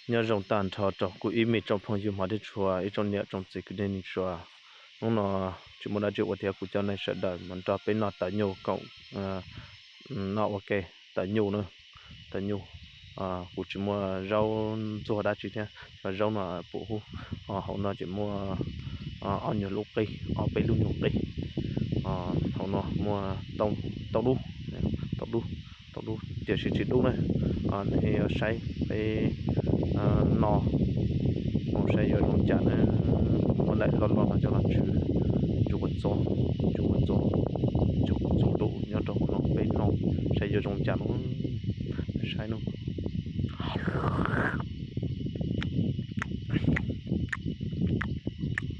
Nyob zoo tag nrho rau kuv ib me tsoom phooj ywg hmov thiab tshua, ib tsoom niam tsoom txiv kwv tij neej tsa. Hnub no tsis muaj dab tsi ua thiab kuv coj nej sawv daws mus nrog peb noj taws nyuj koom noj ua ke. Taws nyuj na, taws nyuj. Kuv tsis muaj zaub ntxuag dab tsi thiab, cov zaub no pum hub. Hauv no ces muaj ob nyuag lub qij, ob peb lub nyuag qij. Hauv no muaj tau dub, tau dub, tau dub tiam sis tsis dub na. Nej yuav saib peb no, mus saib yuav zoo cas na. Muab daim loj loj no coj los tswv, tswv ua txob, tswv ua txob, tswv ua txob dub nyob rau hauv no peb noj saib yuav zoo cas no. Saib no.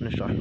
Nej saib.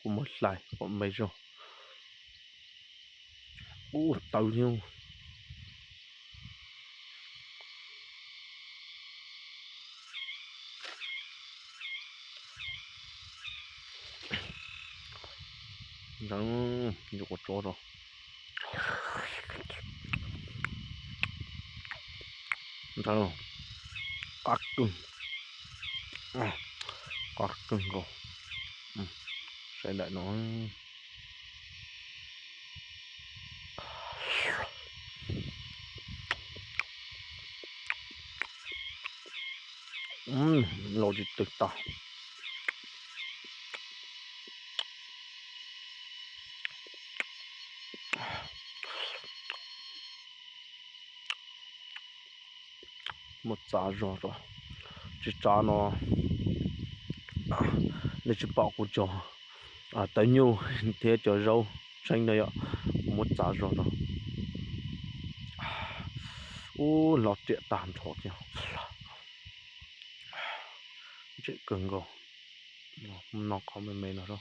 Kuv muab hlais kom me zog. Ub, tawv thiab. Ntawd, yuav ua tso rau. Ntawd, qab kawg, qab kawg nkaus. Saib daim no. Los tsis twg tas. Muab txav zog rau. Tsis txav no nej tsis pom kuv cov taws nyuj thiab cov zaub tseeb no yom. Kuv muab txav zog rau. Ub, los riam tag nrho thiab. Ntsim kawg nkaus. No qhov me me no.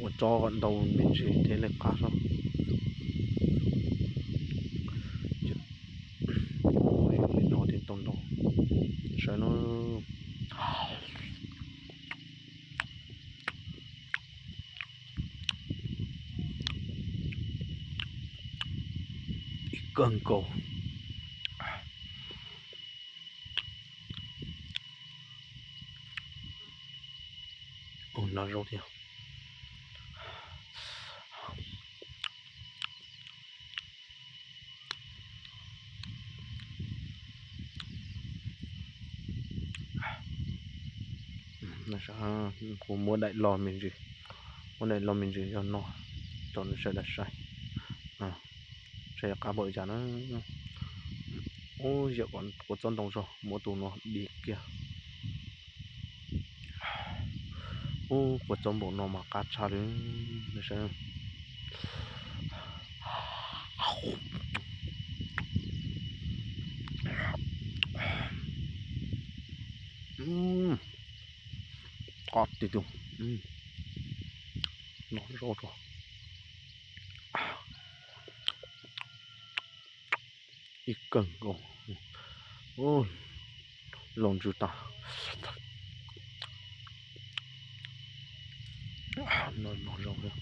Ua tso kom ntau me ntsis thiaj li qab soj. Li no thiaj tau ntau. Saib no. Ib kawg nkaus. Ua no zaub thiab. Kuv muab daim loj me ntsis, muab daim loj me ntsis yog no rau nej sawv daws saib. Saib qab npaum li cas na. Ub, ziam kom kua txob ntoo zog, muab tus no di kiag. Ub, kua txob npaum no mas qab tshaj li. Qab tiag tiag. No zaub rau. Ib kawg nkaus. Los ntsws tas. No, no zaub thiab.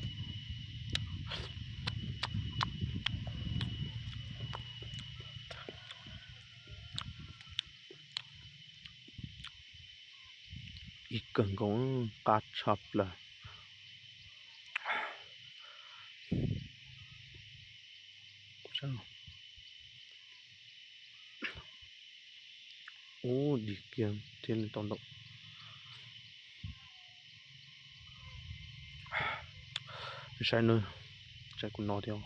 Ib kawg nkaus, qab tshaj plaws. Ub, dig kiag thiaj li tau ntaum. Saib na, saib kuv no thiab.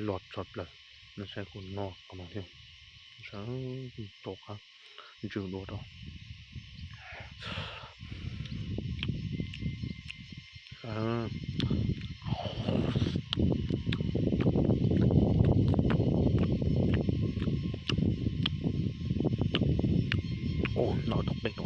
Los tshaj plaws, no saib kuv no, kuv no thiab. Saib, tau qab ntsws dua rau. Ua no tau peb